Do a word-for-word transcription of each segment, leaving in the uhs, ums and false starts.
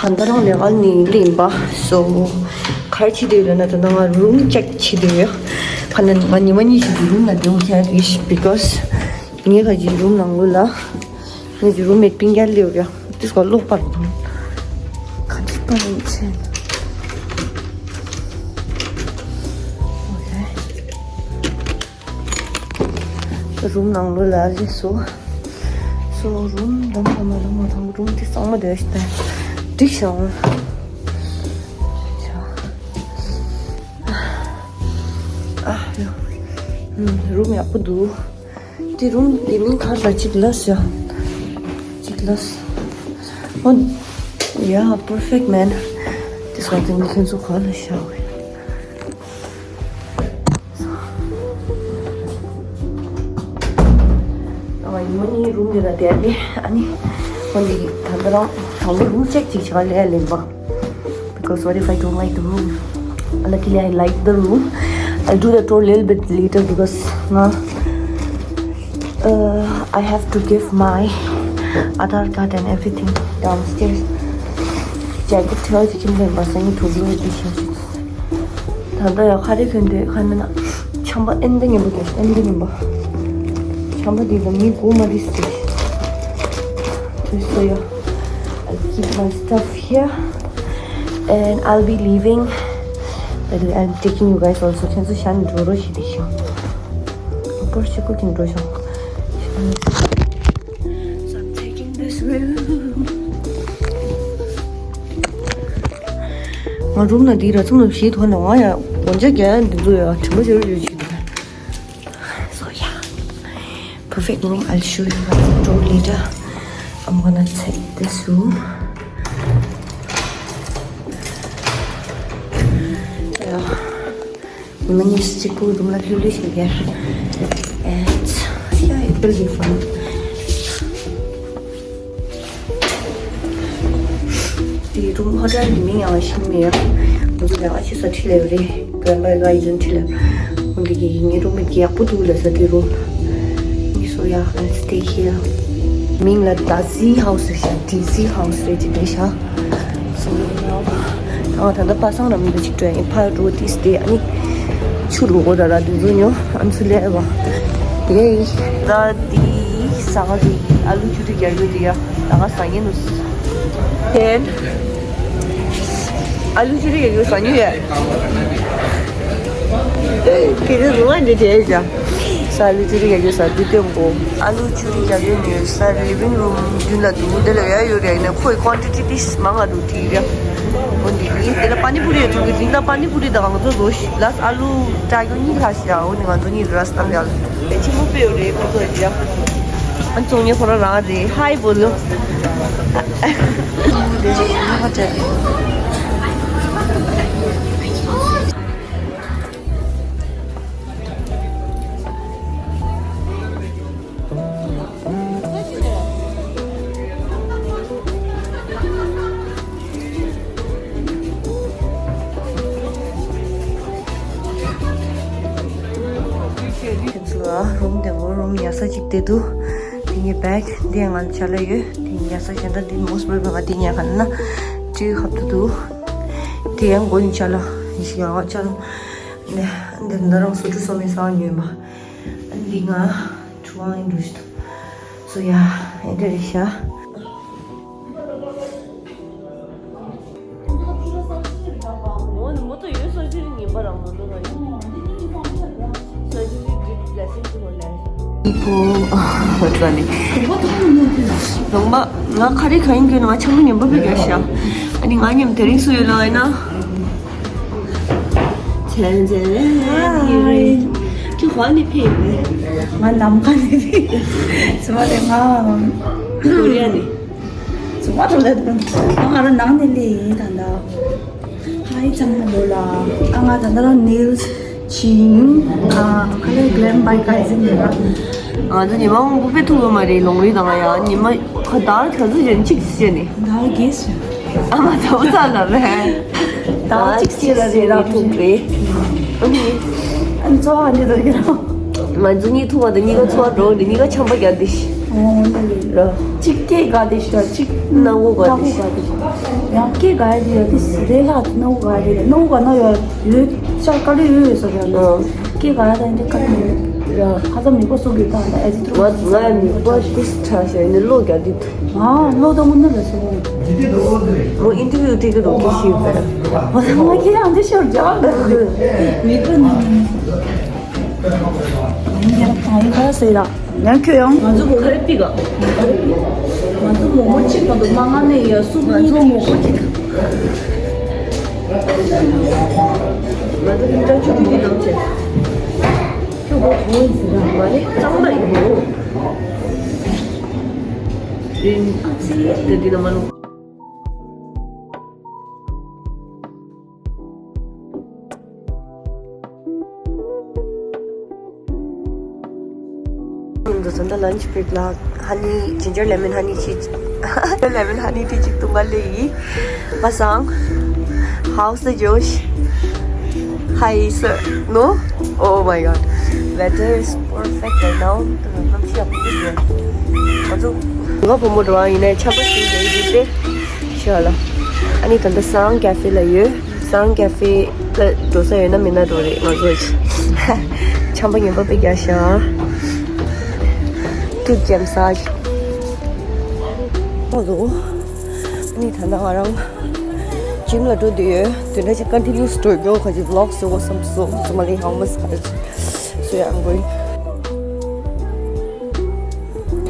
ད་ལྟ་རང་ལས་ཀ་ནས་སླེབས་པ། སོ་ག་རེ་བྱེད་དེ་ཡོད་ལབ་ན། ད་ལྟ་ང་རུམ་ཅེག་བྱེད་དེ་ཡོད། ཁ་ན་ང་ཉི་མ་གཉིས་ཤིག་གི་རུམ་ལ་བསྡད་ཡོང་ཁྱེད་རེད། because ངའི་ཁ་ཅིག་རུམ་ནང་ལོགས་ལ་ངའི་ཅིག་རུམ་མེད་སྤུན་ཀྱག་སླེབས་ཡོད། དེ་སྐོར་ཀློག་པར་འདུག་ག་ཅིག་པར་ཡིན་ཆེན། ཨོ་ཁེ། རུམ་ནང་ལོགས་ལ་སླེབས་སོང་། སོ་རུམ་འདམ་འདམ་འདམ་འདམ། རུམ་དེ་གཙང་མ་བསྡད་ཤག་ད། འགྲིག་ཤག་ཨ་ཡོ། ཨུམ། རུམ་ཡག་པོ་འདུག་དེ་རུམ་དེ་མིང་ག་རེ་ལབ། ཅིག་ལབ་ཤག་ཅིག་ལབ། ཨོ། Yeah, perfect, man. དེ་སོང་ཙང་ཁྱེད་ཚོ་ག་ལ་ཤར་བས། ཨ། ཉི་མ་གཉིས་རུམ་འདི་ལ་བསྡད་དེ། ཨ་ནི་ཁོང་གིས་ད་ལྟ་རང་དང་པོ་རུམ་ཅེག་ཅིག་བྱེད་ག་སླེབས་ལབ་པ། Because what if I don't like the room? Luckily, I like the room. I'll do the tour a little bit later because, uh, uh, I have to give my Aadhaar card and everything downstairs. Jacket ཐོག་ཅིག་ཁྱིམ་དེ་མ་སང་ཐུག་ལོ་དེ་ཤེས། ད་ལྟ་ཡང་ཁ་རེ་གྱོན་དུས་ཁ་ན་ན་ཆམ་པ་ཨེན་ཏེ་ངན་པ་གྱོན། ཨེན་ཏེ་ངན་པ། ཆམ་པ་འདི་ལ་མི་དགོས་མ་རེད་ཟེར། དུས་སུ་ཡ། I keep my stuff here and I'll be leaving. By the way, I'm taking you guys also. ཁྱེད་ཚོ་ཤ་ནི་འགྲོ་རོགས་ཞེས་དེ་ཤོག་པོར་ཤི་ཀུ་ཀིང་འགྲོ་ཤོག So I'm taking this room. ང་རུམ་ན་འདི་ར་ཚང་ལ་བཞི་ཐོག་ནས་ང་ཡ་གོན་ཆ་རྒྱག་འདི་ཚོ་ཡ་དྲི་མ་བྱེད་རོགས་ཞུ། So yeah, perfect room. I'll show you guys the door later. I'm gonna take this room. Yeah. ཉི་མ་གཉིས་གཅིག་པུ་རུམ་ལ་ལྷོད་ལྷོད་བྱེད་ཀྱི་རེད། And yeah, it will be fun. དེ་རུམ་ཧོ་ཊེལ་གྱི་མིང་ཡང་ཤེས་མེད་ཡ། ང་ཚོ་ལས་ཀ་བྱེད་ས་འཁྲིས་ལ་ཡོད་རེད། Grand Park Island འཁྲིས་ལ། ཁོང་གིས་ངའི་རུམ་མེཊ་གི་ཡག་པོ་འདུག་ལབ་ས་དེ་རུམ། ངས་སོ་ཡ། I'll stay here. མིང་ལ་Daisy House རེད་ཤག Daisy House རེད་ཅེས་བྲིས་ཤག་ད་ད་ལྟ་པ་སངས་ར་མི་འདུག་ཅིག་སྤྲོད་ཡིན། ཕར་འགྲོ་དེ་སྟེ། ཨ་ནི་ཆུ་ལོག་གོ་ད་ར་དེ་ཚོ་ཉོ། ཨ་ཚུ་ལས་བ། དེ་ད་དེ་ཟ་ག་དེ་ཨ་ལུ་ཆུ་དེ་རྒྱག་ཡོད་དེ་ཡ། ད་ག་ཟ་ཉེ་ནུ། དེན། ཨ་ལུ་ཆུ་དེ་རྒྱག་ཡོད་ཟ་ཉེ་ཡ། ཁྱེད་ཚོ་རུང་བ་འདི་བྱས་ཤག་ས་ལུ་ཆུ་རི་རྒྱག་ཡོད་ས་འདི་སྟོན་གོ། ཨ་ལུ་ཆུ་རི་རྒྱག་ཡོད་ནི་ས་ལིབ་བིང་རུམ་རྒྱུན་ལ་འདུག་དེ་ལ་ཡ་ཡོད་རེད། ཡིན་ན་ཁོའི་ཀོན་ཊི་ཊི་ཏིས་མང་ང་འདུག་དྲིས་རེད། འོ་འདི་ཡིན། དེ་ལ་པ་ནི་པུ་རི་ཡོད་ཚོད་ཀྱི་དེང་ད་པ་ནི་པུ་རི་དང་ང་ཚོ་བཟོ་ཤི་ལ་ཨ་ལུ་ཀྲ་གོ་གཉིས་ལྷག་ཤི་ཡ། འོ་ནི་ང་ཚོ་གཉིས་ར་སྟམ་ཡ་ལ་ཆི་མོ་པེ་ཡོད་རེད། ཁོ་ཚོ་ཡ་ཨ་ཚོང་ཉེ་ཁོ་ར་རང་རེད། ཧའི་བོ་ལོ། དེ་ཧ་ཅང་། ཁྱེད་ཚོ་ལ་རུམ་དེ་མོ་རུམ་ཡག་ས་ཅིག་དེ་འདུག་དེ་ངའི་བེག་དེ་ང་ཆ་ལ་ཡོད། དེ་ཡག་ས་གཞན་དག་དེ་མོ་སྤོར་བ་དེ་ཉལ་ཁ་ན་ཅིག་ཧབ་ཏུ་འདུག་དེ་ཡང་མགོ་ཡིན་ཆ་ལ་ཡིན་ཞིག་ཡང་ཆ་ལ་ནས་འདི་འདི་རང་སོ་ཊུ་སོ་མའི་ས་ཉོས་མ། ཨ་འདི་ང་ཆུ་བང་ཡིན་འགྲོ་ཞིག་འདུག་སོ་ཡ། ཨེ་འདྲ་རེད་ཤག་ལོང་མ་ང་ཁ་རི་ཁ་ཡིན་གྱི་ང་ཆང་མི་ཉམས་པ་བི་ག་ཤ། ཨ་ནི་ང་ཉམས་དེ་རིང་སུ་ཡོད་ལ་ཨེ་ན། ཆན་ཆན། ཁྱོད་ཧ་ནི་ཕེབས་པས། ང་ནམ་མཁའ་ནས་ཕེབས། ཚུ་མ་རེད་ང་། ཀོ་རི་ཡ་ནས། ཚུ་མ་རེད་ལ་ང་རང་ནང་ནས་ལས་ཡིན་ད་ལྟ། ཧའི་ཚང་མ་ལོ་ལ། ཨ་ང་ད་ལྟ་རང་ནེལ་ཆིང་ཨ་ཁ་ལས་གླེམ་བྷའི་ཀ་ཡི་ཟིན་ཡིན་པ། ང་ཚོ་ཉི་མ་འོང་བུ་པེ་ཐུག་གི་མ་རེད། ལོང་རི་དང་ང་ཡ་ཉི་མ་ཁ་དར་ག་ཚོད་ཅན་གཅིག་བྱས་ནས། དར་གེ་ཟེར། ཨ་མ་ཚ་བོ་ཚ་ལ་རེད། ད་གཅིག་ཅིག་ལ་རེད་ར་ཐུག་རེད། ཨ་ནི་ཚོ་ཨ་འདི་དོ་གི་རང་། ང་ཚོ་གཉིས་ཐུག་པ་དང་གཉིས་ཀ་ཚོ་འགྲོ་འདི་གཉིས་ཀ་ཆམ་པ་རྒྱག་འདི། འོ་འདི་རེད། ལ། གཅིག་སྐད་དགའ་དེ་ཞིག་གཅིག་སྣ་བོ་དགའ་དེ་ཞིག་ཡང་སྐད་དགའ་དེ་ཡ་དེ་སི་རེ་ལ་སྣ་བོ་དགའ་དེ་སྣ་བོ་དགའ་ན་ཡ་ཡོད་ཤག་དཀའ་ལས་ཡོད་ཡོད་ཟེར་ཡ་ལ། ཨ། སྐད་དགའ་དེ་འདི་དཀའ་ལས་ཡོད། ཡ། ཁ་ཚ་མིག་པ་སོགས་ཀྱི་ད་ད་ཨེ་ཙི་ང་ང་མིག་པ་ཏིས་ཁྲ་ཤ་ནི་བློ་རྒྱག་དུས། ཨ། བློ་དང་མུ་ནི་ལ་སོ། མོ་ཨིན་ཊར་བིའུ་ཏིག་གི་རོགས་ཀྱི་ཤིག་པ། ང་ཁྱེད་ཡང་འདི་ཤོར་རྒྱག་མིག་པ་ནི། ཡང་ཁྱོད་ཡང་། ང་ཚོ་ག་རེ་ཕིག་ག་ང་ཚོ་མོག་མོག་གཅིག་མ་གཏོགས་མ་ང་ནས་ཡ་སུ། ང་ཚོ་མོག་མོག་གཅིག་ང་ཚོ་ཧིན་ཀྲང་ཆུ་ཐིག་གི་ནང་ཆེ། ཁྱོད་གོ་གོ་ཡིན་ཟེར་ར་མ་ནི་གཙང་མ་ཡིན་ནོ། རིན་ཨ་ཙི་དེ་འདི་ན་མ་ནོ། འདི་ཚོ་ད་ལན་ཆི་པིག་ལ་ཧ་ནི་ཇིན་ཇར་ལེ་མོན་ཧ་ནི་ཆི་ལེ་མོན་ཧ་ནི་ཏི་ཅིག་ཏུ་ང་ལེ་ཡི་བ་སང་། How's the Josh? Hi sir. No? Oh my god. Weather is perfect right now. གནམ་གཤིས་ཡག་པོ་འདུག་ང་ཚོ་ང་བུ་མོ་འགྲོ་བ་ཡིན་ནའི་ཆམ་པ་ཞིག་རེད་འདུག་སྟེ། ཤ་ལ། ཨ་ནི་ད་ལྟ་སང་ཀེ་ཧྥེ་ལ་ཡོད། སང་ཀེ་ཧྥེ་ལ་འགྲོ་ས་ཡོད་ན་མེད་ན་འགྲོ་རེད་ང་ཚོ། ཆམ་པ་ངན་པ་དཔེ་རྒྱག་ཤག་ཐུགས་རྒྱམ་ས། ཨོ་ལོ། ཨ་ནི་ད་ལྟ་ང་རང་ཇིམ་ལ་འགྲོ་འདོད་ཡོད། དེ་འདྲ་ཅིག་ཀོན་ཊི་ནིའུ་སི་འགྲོ་རྒྱུ་ཁ་ཅིག་བི་ལོག་བཟོ་དགོས་བསམ་སོང་། ཚང་མ་ལ་ཧང་མ་སི་ཁ་ཅིག So yeah, I'm going.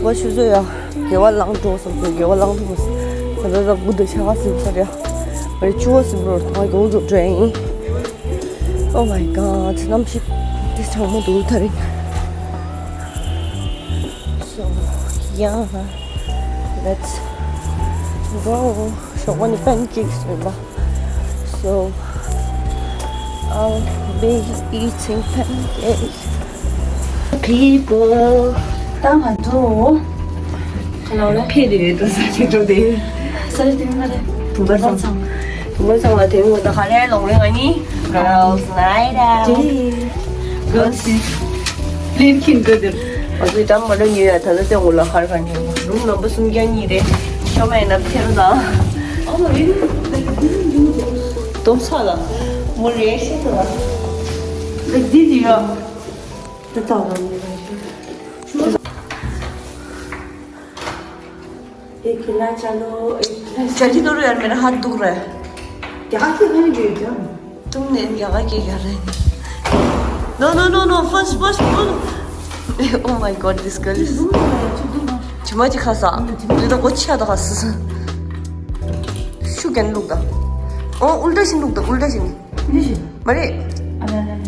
ང་ཆུ་ཚོད་ཡ། དགེ་བ་ལང་འགྲོ་བསམ་སོང་། དགེ་བ་ལང་འགྲོ་བསམ། ད་ལྟ་ད་དགུ་དང་ཕྱེད་ཀ་ཟིན་ཚར་ཡ། ང་རེ་བཅུ་པ་ཟིན་འགྲོ། ད་དགེ་བ་འགྲོ་འགྲོ་ཡ་ཡིན། Oh my god, གནམ་གཤིས་འདི་གྲང་མོ་འདུག་ད་རིང་། So yeah, let's go. ཞོགས་པ་ནི་པན་ཀེག་ཟོས་པ། So, I'll be eating pancakes. People. ད་ང་ཚོ་ག་ལ་རེད། ཕེ་དེ་རེད་དོ་ས་ཆེ་འགྲོ་དེ། ས་ཆེ་དེ་ང་རེད། དུང་དཀར་ཚང་། དུང་དཀར་ཚང་ལ་དེ་ངོ་ད་ག་ལེ་ལོང་རེ་ང་གཉིས། Girls night out. Girls is ལིན་ཁིན་དེ་དེ། ང་ཚོའི་ཏམ་མ་ལ་ཉོ་ཡ་ད་ལྟ་དེ་ངོ་ལ་ཧར་ག་ཉོ་རུམ་ནམ་པ་སུམ་བརྒྱ་གཉིས་རེད། ཤོ་མེད་ན་ཁེ་རུ་དང་། Oh, really? Like, this is beautiful. སྟོབས་ཚ་ལ། མོ་རེ་ཤེས་ཐུབ་ལ། Like, this is your. ད་ད་ད་ད། ཨེ་ཁི་ལ་ཅ་ལོ། ཨེ་ཁི་ལ་ཅ་ལི་ནོ་རུ་ཡར་མེ་ར་ཧ་དུག་རེ། རྒྱ་གར་སྐད་ཧ་ཡོད་ཀྱང་། ཏུང་ནེ་རྒྱ་གར་སྐད་རྒྱག་རེ། No, no, no, no, first, first, first. Oh my god, this girl is. ཇི་མ་ཇི་ཁ་ས། འདི་ད་གོ་ཆ་ད་ཁ་ས། ཤུ་གན་ལུག་ད། ཨོ་ཨུལ་ཏ་ཤིན་ལུག་ད་ཨུལ་ཏ་ཤིན། མ་རེད། ཨ་ལ་ལ་ལ།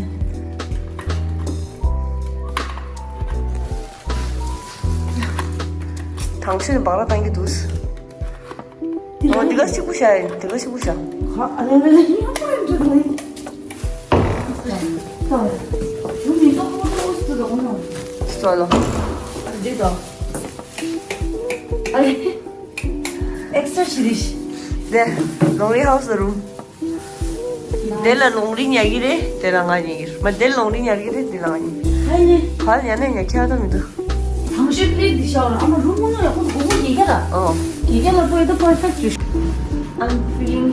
དང་ཤོས་ནི་བག་ལ་བཏང་གི་འདུག་འདི་ཨོ་འདི་ག་གཅིག་པུ་བཞག་ཡིན། འདི་ག་གཅིག་པུ་བཞག་ཨ་ལ་ལ་ལ། ཡང་མ་ཡིན་འདི་ལ་ཡིན། ད་ཡང་མི་ཏོག་ཏོག་ཏོག་ཏོག་ཏོག་ཏོག་ལ། སོ་ལོ། འདི་ད། ཨ་ལེ། ཨེག་སི་ཊ་ཞི་རིཤ། དེ་ལོང་རི་ཧའུ་སི་རུམ། དེ་ལ་ལོང་རི་ཉག་གི་རེད། དེ་ལ་ང་ཉག་གི་རེད། མ་དེ་ལ་ལོང་རི་ཉག་གི་རེད། དེ་ལ་ང་ཉག་གི་རེད། ཧ་ཡེ། ཧ་ཡ་ནས་ཉག་ཁྱེད་ད་མི་འདུག་ཐང་ཤོས་པི་ལེཊ་འདི་ཤོར་ཨ་མ་རུམ་ངོ་ཡག་པོ་འདུག་གོ་གོ་ཡེ་ག་ལ། ཨོ། ཡེ་ག་ལ་པོ་ཡེ་ད་པར་ཕེག་ཊི་རེད། I'm feeling,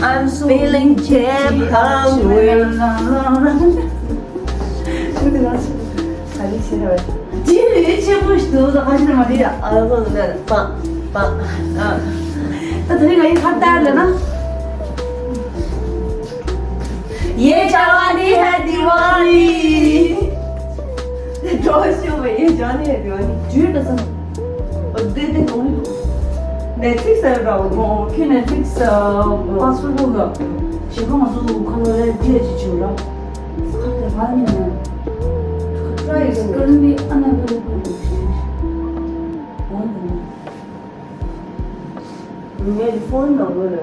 I'm feeling damn hungry. ཅི་ལས་ཆེན་པོ་ཞིག་འདུག་ད་ཁ་ཤས་མ་རེད་ཡ། ཨ་ལ་ལ་ལ་པ་པ་ཨ། ད་དེ་རིང་ང་ཡི་ཁ་བཏགས་ལ་ན། ये जवानी है दीवानी। ཀྲོ་ཤོ་བ། ये जवानी है दीवानी. ཇུས་ད་སམ། འོ་དེ་དེ་ནོ་ནི། ནེཊ་ཕི་ལིག་སི་ཨ་ར་བ། ཨོ་ཁྱོད་ནེཊ་ཕི་ལིག་སི་ཨ་པ་སི་ཝརཌ་ལོ་ལ། ཞེ་པོ་ང་ཚོ་ཁ་ལོ་ལ་བསྡད་ཅི་བྱུང་ར། ཁ་དེ་ང་ནི་ནི། Try is gonna be another good. ངའི་ཕོན་ནང་ལོ་ལ།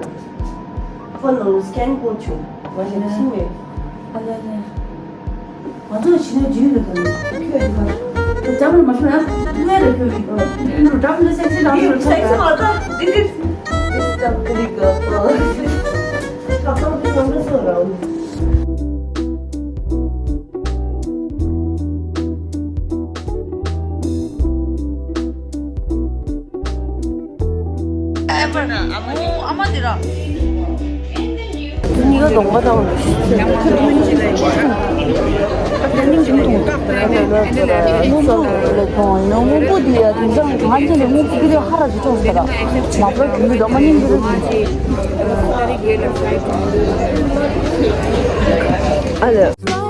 ཕོན་ནང་ལོ་སི་ཀེན་བཀོད་བྱུང་། ང་ཞིག་ཕྱིན་མེད། ཨ་ལེ་ལེ། ང་ཚོ་ཕྱི་ནས་རྒྱུས་ལ་དང་ཁྱོད་ཀྱི་ཁ། ད་ལྕམ་རེ་མ་ཤོང་ཡ། ངས་རེ་ཁྱོད་ཀྱི་ཁ། འགྲོ་འགྲམ་ལ་སེག་སི་རང་འདི་རུ་སེག་སི་མ་ད། འདི་འདི། འདི་སི་ཀྲམ་ཀི་རི་ག་ཏོ། ཁ་ཁ་འདི་ཚང་མ་སོ་རང་། ཨ་མ་དེ་ར། གཉིས་ཀ་གདོང་པ་དང་། སྔོན་པོ་དེ་ཡ་དེང་སང་ང་ཚོ་ནས་སྔོན་པོ་དེ་རེད། ཧ་ར་ཅིག་མཐོང་ས་ར། མ་པ་གི་གདོང་པ་སྙིང་རྗེ་རེད། ཨ་ལས།